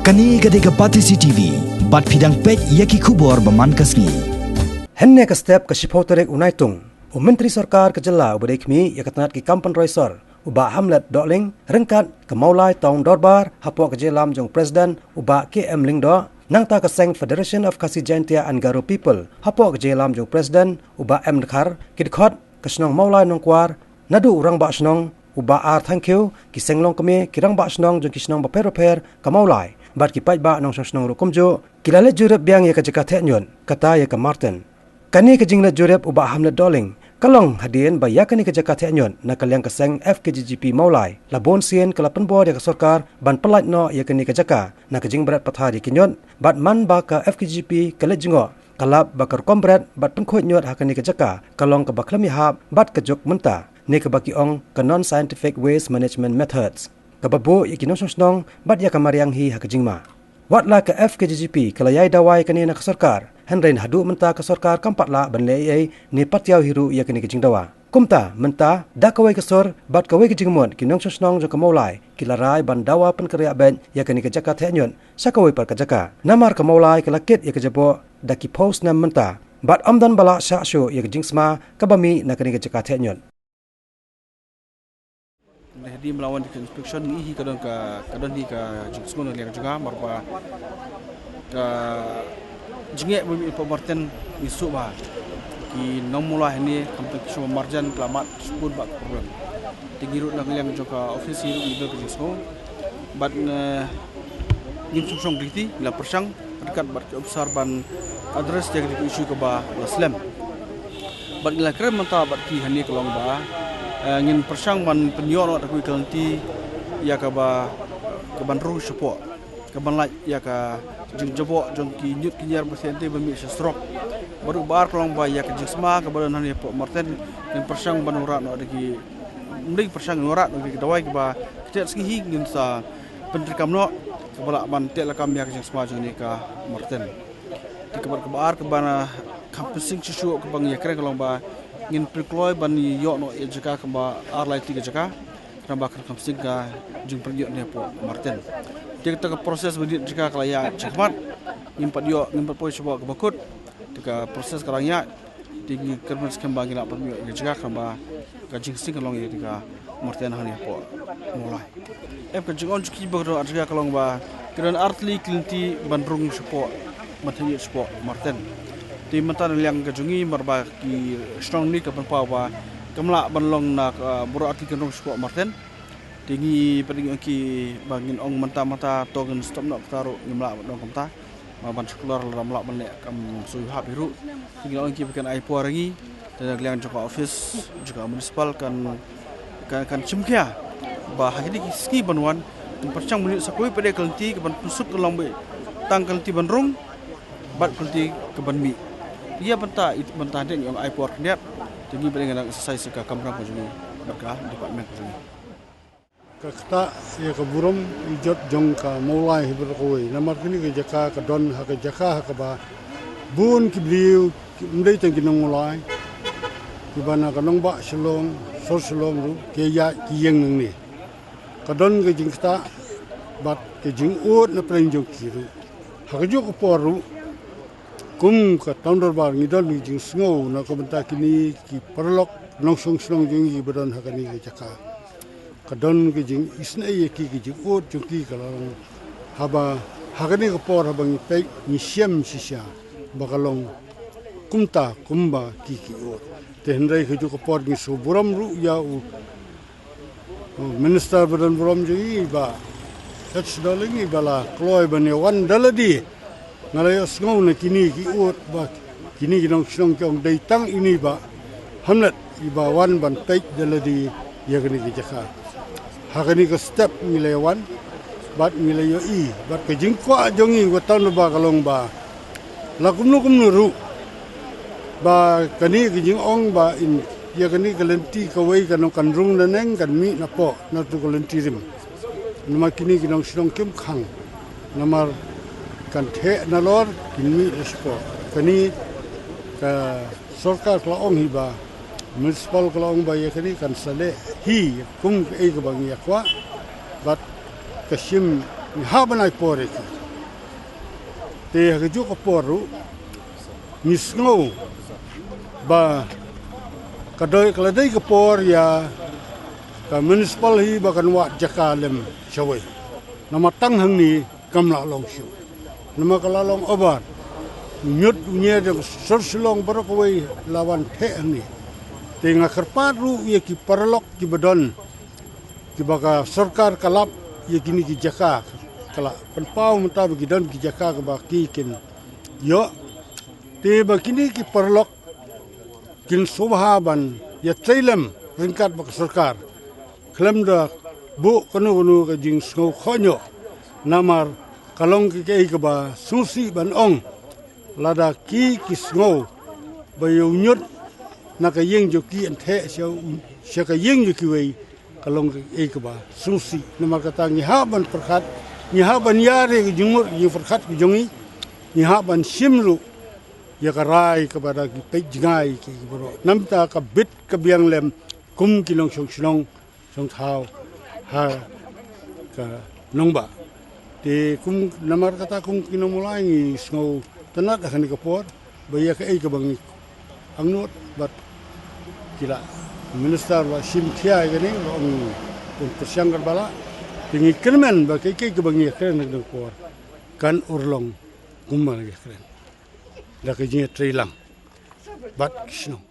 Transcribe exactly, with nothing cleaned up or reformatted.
Kane ka dei ka Batesi T V, bad phi dang peit ïa ki khubor ba man ka sngi. Hynne ka step ka shiphew tarik u Naitung, u Myntri Sorkar ka jylla uba dei khmih ïa ka tnat ki kam pynroi sor, u Bah Hamlet Dohling, ryngkat ka Mawlai Town Dorbar hapoh ka jingïalam jong President u Bah K M Lyngdoh, nangta ka seng Federation of Khasi Jaintia and Garo People hapoh ka jingïalam jong President u Bah M Dkhar, ki dkhot ka shnong Mawlai Nongkwar, naduh u Rangbah Shnong u Bah R Thangkhiew, ki seng longkmie, ki rangbah shnong jong ki shnong bapher bapher ka Mawlai, bad ki paidbah nongshong shnong ruh kumjuh, ki la leit jurip biang ïa ka jaka theh ñiut, kata ïa ka Martin. Kane ka jingleit jurip u Bah Hamlet Dohling ka long hadien ba ïa kane ka jaka theh ñiut na ka liang ka seng F K G G P Mawlai la bun sien ka la pynbor ïa ka sorkar ban pyllait noh ïa kane ka jaka na ka jingbret pathar ïa ki ñiut, bad man ba ka F K G G P ka leit jngoh, ka lap ba ka rukom bret bad pynkhuid ñiut ha kane ka jaka ka long kaba khlem ïahap bad ka juk mynta, ne kaba ki ong ka non scientific waste management methods, kaba buh ïa ki nongshong shnong bad ïa ka mariang hi ha ka jingma. Wat la ka F K G G P ka la ïai dawa ïa kane na ka sorkar, hynrei haduh mynta ka sorkar kam pat lah ban leh ei ei ne patiaw hi ruh ïa kane ka jingdawa. Kumta mynta da kawei ka sur bad kawei ka jingmut ki nongshong shnong jong ka Mawlai ki la rai ban dawa pynkynriah beit ïa kane ka jaka theh ñiut sha kawei pat ka jaka. Namar ka Mawlai ka la kit ïa ka jaboh da ki phew snem mynta, bad ym don ba lah shah shuh ïa ka jingsma kaba mih na kane ka jaka theh ñiut. Ngi hadien ba la wan ka inspection, ngi hi ka don ka, ka don hi ka jingsngew na liang jong nga, namar ba ka jingeh ba mih hapoh Martin ngi sngewbha ki nong Mawlai hangne khamtam ki shnong marjan ka la mad shibun bha ka problem. Te ngi ruh na liang jong ka office hi ruh ngi don ka jingsngew. Bad, eh, ngim shong shong riti, ngi la pyrshang ryngkat bad ki officer ban address ïa ka issue kaba la slem. Bad ngi la kren mynta bad ki hangne ka long ba, eh, ngin pyrshang ban pynïoh noh da kawei ka lynti ïa kaba, kaban rung shapoh, kaban lait ïa ka jingjaboh jong ki ñiut ki ñiar ba thiah te ba mih sha surok. Bad u ba ar ka long ba ïa ka jingsma kaba don hangne hapoh Martin, ngin pyrshang ban wanrah noh da ki, ym dei pyrshang, ngin wanrah noh da ki dawai kiba kynthih sngi hi ngin sa pyntreikam noh, kaba lah ban teh lakam ïa ka jingsma jong kane ka Martin. Te kaba, kaba ar kaba na kham pynsing shuh shuh kaba ngi ïakren ka long ba ngin pynkloi ban ïoh noh ïa jaka kaba ar lai tylli ka jaka, khnang ba kan kham sing ka jingpynïoh ne hapoh Martin. Te kata ka process ban ïoh jaka ka la ïaid shakhmat, ngim pat ïoh, ngim pat poi shapoh kaba kut. Te ka process ka dang ïaid. Te ngi kyrmen skhem ba ngi lah ban ïoh ïa ka jaka khnang ba ka jingsing kan long ïa ka Martin hangne hapoh Mawlai. Em, ka jingong jong ki ba ka don ar jaka ka long ba ka don ar tylli ki lynti ban rung shapoh, ban theh ñiut shapoh Martin. Te mynta na liang ka jong ngi namar ba ki shnong ne ka pynpaw ba kam lah ban long na ka baroh ar tylli kan rung shapoh Martin. Te ngi pat ngi ong ki ba ngin ong mynta mynta to ngin stop noh, kata ruh ngim lah ban ong kumta. Namar ban shu khlor lada ym lah ban leh kam shu hap hi ruh. Te ngi ong ki ba kan ai por ha ngi, te na liang jong ka office jong ka municipal kan, kan, kan shim khia ba ha kine ki sngi ban wan ngin pyrshang ban ïoh sa kawei pat de ka lynti kaban pynsuk ka long ba tang ka lynti ban rung bad ka lynti kaban mih. Ïa bynta, ïa bynta de ngi ong ai por khyndiat. Te ngi pat de ngi nang exercise ka kamram ka jong ngi bad ka department ka jong ngi. Ka ktah ïa ka burom ïa jot jong ka Mawlai hi baroh kawei. Namar kane ka jaka ka don ha ka jaka ha kaba bun ki briew, ki, ym dei tang ki nong Mawlai, kiba na ka nongbah Shillong, sor Shillong ruh ki ïaid ki ïeng nangne. Ka don ka jingktah bad ka jingud na pdeng jong ki ruh. Ha kajuh ka por ruh, kum ka Town Dorbar ngi don ka jingsngew na ka bynta kine ki paralok nongshong shnong jong ngi ba don ha kane ka jaka. Ka don ka jingisynei ïa ki, ka jingud jong ki ka long. Haba ha kane ka por haba ngi peit ngi shem shisha ba ka long kumta kumba ki, ki ud. Te hynrei kajuh ka por ngi sngewburom ruh ïa u Minister ba don burom jong ngi, i Bah H Dohling, iba la kloi ban ïa wan da lade. Nga la ïohsngew na kine ki ud ba kine ki nongshong shnong ki ong dei tang ine i Bah Hamlet iba wan ban peit da lade ïa kane ka jaka. Ha kane ka step ngi la ïa wan bad ngi la ïohi bad ka jingkwah jong ngi wat tang ba ka long ba la kumno kumno ruh ba kane ka jingong ba in ïa kane ka lynti kawei kan ong kan rung naneng kan mih napoh, na tu ka lynti rim. Namar kine ki nongshong shnong kim khang. Namar kan theh nalor kin mih na shapoh. Kane ka sorkar ka la ong hi ba, municipal ka la ong ba ïa kane kan sa leh hi kum kaei kaba ngi ïa kwah. Bad ka shim ngi hap ban ai por ïa ki. Te ha kajuh ka por ruh ngi sngew ba ka dei ka la dei ka por ïa ka municipal hi ba kan wad jaka lem shawei. Namar tang hangne kam lah long shuh. Namar ka la long abar ñiut ñiar jong ka sor Shillong baroh kawei la wan theh hangne. Te nga kyrpad ruh ïa ki paralok kiba don, kiba ka sorkar ka lap ïa kine ki jaka, ka la pynpaw mynta ba ki don ki jaka kaba ki kin ïoh. Te ba kine ki paralok kin sngewbha ban ïatrei lem ryngkat bad ka sorkar khlem da buh kano kano ka jingsngew khohñioh. Namar ka long kaei kaba sngewsih ban ong, lada ki ki sngew ba ïa u ñiut na ka ïing jong ki yn theh sha u, sha ka ïing jong kiwei, ka long kaei kaba sngewsih. Namar kata ngi hap ban pyrkhat, ngi hap ban ïar ïa ka jingmut jingpyrkhat ka jong ngi, ngi hap ban shim ruh ïa ka rai kaba da ki peit jngai ki baroh. Namar kata ka bit ka biang lem kum ki nongshong shnong shong thaw ha ka nongbah. Te kum namar kata kum ki nongmulai ngi sngewtynnat ha kane ka por ba ïa kaei kaba ngi angnud bad ki la minister ba shim khia ïa kane ba ong un pyrshang katba lah. Te ngi kyrmen ba kaei kaei kaba ngi ïakren ha kane ka por kan urlong kumba ngi ïakren da ka jingïatrei lang bad ki shnong.